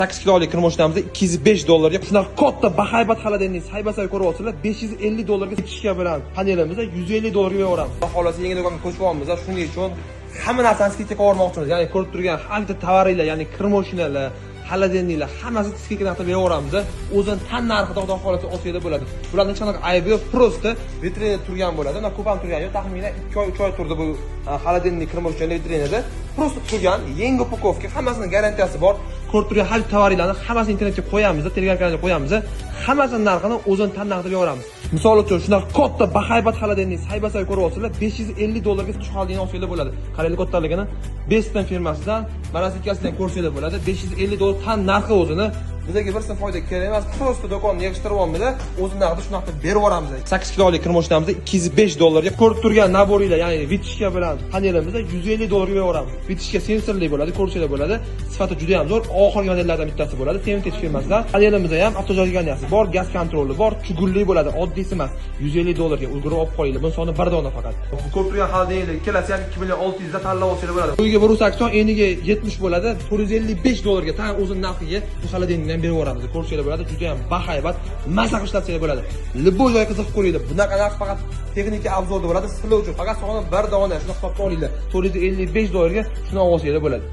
8 kilolik kirmoshinamizni 205 dollarga, shunaqa katta bahaybat холодильник saybasay ko'ryapsizlar, 550 dollarga вытяжка bilan panelimizni 150 dollarga beraveramiz. Xudo xohlasa, yangi do'konga ko'chib, shuning uchun hamma narsani скидка qilib yubormoqchimiz. Ya'ni ko'rib turgan har bitta tovaringlar, ya'ni kirmoshinalar, холодильник lar hammasi скидка narxda beraveramiz. O'zini tan narxida, xudo xohlasa, olsanglar bo'ladi. Bularning hech qanaqa aybi yo'q, просто vitrinada turgan bo'ladi. Unda ko'p ham turgani yo'q, taxminan 2 oy, 3 oy turdi bu холодильник, kirmoshina vitrinada. Просто turgan, yangi упаковка, hammasini garantiyasi bor. Ko'rib turgan har bitta tovaringlarni hammasini internetga qo'yamiz, Telegram kanaliga qo'yamiz. Hammasini narxini o'zini tan narxida beraveramiz. Misol uchun, shunaqa katta bahaybat холодильник saybasay ko'ryapsizlar, 550 dollarga shu холодильник olsanglar bo'ladi. Qaranglar kattaligini. Beston firmasidan, mana ikkasidan ko'rsanglar bo'ladi. 550 dollar tan narxi o'zini. Bizga bir so'm foyda kerak emas, просто do'konni yig'ishtirib olamiz, o'zi narxida shunaqa qilib berib yuboramiz. 8 kilolik kirmoshinamizni 205 dollarga, ko'rib turgan набор inglar, ya'ni вытяжка bilan panelimizni 150 dollarga beraveramiz. Вытяжка sensorli bo'ladi, ko'rsanglar bo'ladi. Sifati juda ham zo'r, oxirgi modellardan bittasi bo'ladi. Semtech firmasidan. Panelimizda ham автозажигания si bor, gaz kontroli bor, чугун li bo'ladi, oddiysi emas. 150 dollarga ulgurib olib qolinglar. Buni soni bir dona faqat. Bu ko'rib turgan холодильник ikkalasi ham 2 million 600 da tanlab olsanglar bo'ladi. Uyga 180, eniga 70 bo'ladi. 455 dollarga tan o'zini narxiga bu холодильник ni ham berib yuboramiz. Ko'rsanglar bo'ladi, juda ham bahaybat, maza qilib ishlatsanglar bo'ladi. Любой joyga qiziqib ko'ringlar. Bunaqa narx faqat Texnika Обзор da bo'ladi. Sizlar uchun faqat soni bir dona, shuni hisobga olinglar. 455 dollarga shuni olsanglar bo'ladi.